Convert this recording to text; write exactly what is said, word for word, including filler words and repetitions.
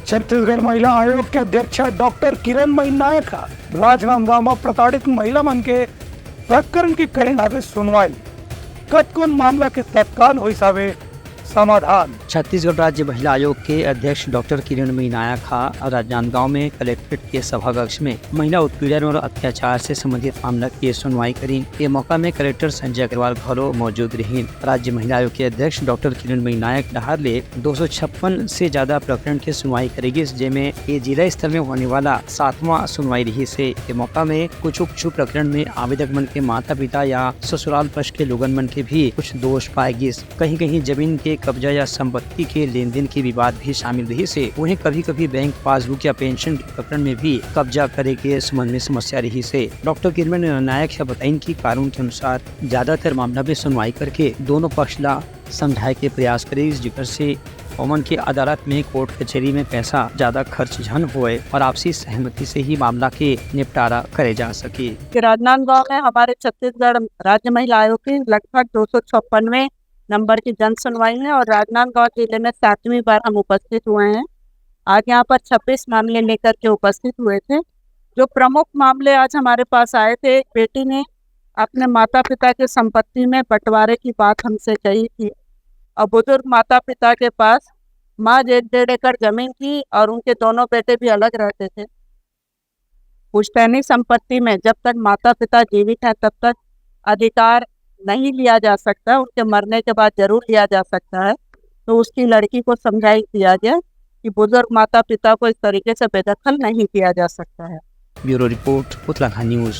छत्तीसगढ़ महिला आयोग के अध्यक्ष डॉक्टर किरणमयी नायक ह राजनांदगांव म प्रताड़ित महिला मन के प्रकरण के करेन हावे सुनवाई। कतकोन मामला के तत्काल होइस हावे समाधान। छत्तीसगढ़ राज्य महिला आयोग के अध्यक्ष डॉक्टर किरणमयी नायक ह राजनांदगांव में कलेक्ट्रेट के सभा कक्ष में महिला उत्पीड़न और अत्याचार से संबंधित मामला के सुनवाई करीन। ये मौका में कलेक्टर संजय अग्रवाल घलो मौजूद रहिन। राज्य महिला आयोग के अध्यक्ष डॉक्टर किरणमयी नायक डहार ले दो सौ छप्पन से ज्यादा प्रकरण के सुनवाई करे गिस, जेमे ये जिला स्तर में होने वाला सातवां सुनवाई रहिस हे। ये मौका में कुछ उच्च प्रकरण में आवेदक मन के माता-पिता या ससुराल पक्ष के लोगन मन के भी कुछ दोष पाए गिस। कहीं-कहीं जमीन के कब्जा या संपत्ति के लेन-देन के विवाद भी शामिल रहिस हे। वहीं कभी-कभी बैंक पासबुक या पेंशन के प्रकरण में भी कब्जा करे के संबंध में समस्या रहिस हे। डॉक्टर किरणमयी नायक ह बताइन कि कानून के अनुसार ज्यादातर मामला में सुनवाई करके दोनों पक्ष ला समझाए के प्रयास करे, जेकर से ओमन के अदालत में, कोर्ट कचहरी में पैसा ज्यादा खर्च झन होए और आपसी सहमति से ही मामला के निपटारा करे जा सके। कि राजनांदगांव में हमारे छत्तीसगढ़ राज्य महिला आयोग की लगभग दो सौ छप्पनवे नंबर की जन सुनवाई है और राजनांदगांव जिले में सातवीं बार हम उपस्थित हुए हैं। आज यहाँ पर छब्बीस मामले लेकर के उपस्थित हुए थे। जो प्रमुख मामले आज हमारे पास आए थे, एक बेटी ने अपने माता पिता की संपत्ति में बंटवारे की बात हमसे कही थी और बुजुर्ग माता पिता के पास महज एक डेढ़ एकड़ जमीन थी और उनके दोनों बेटे भी अलग रहते थे। पुश्तैनी संपत्ति में जब तक माता पिता जीवित हैं तब तक अधिकार नहीं लिया जा सकता, उनके मरने के बाद जरूर लिया जा सकता है। तो उसकी लड़की को समझाइश दिया गया कि बुजुर्ग माता पिता को इस तरीके से बेदखल नहीं किया जा सकता है। ब्यूरो रिपोर्ट, उतलाघा न्यूज।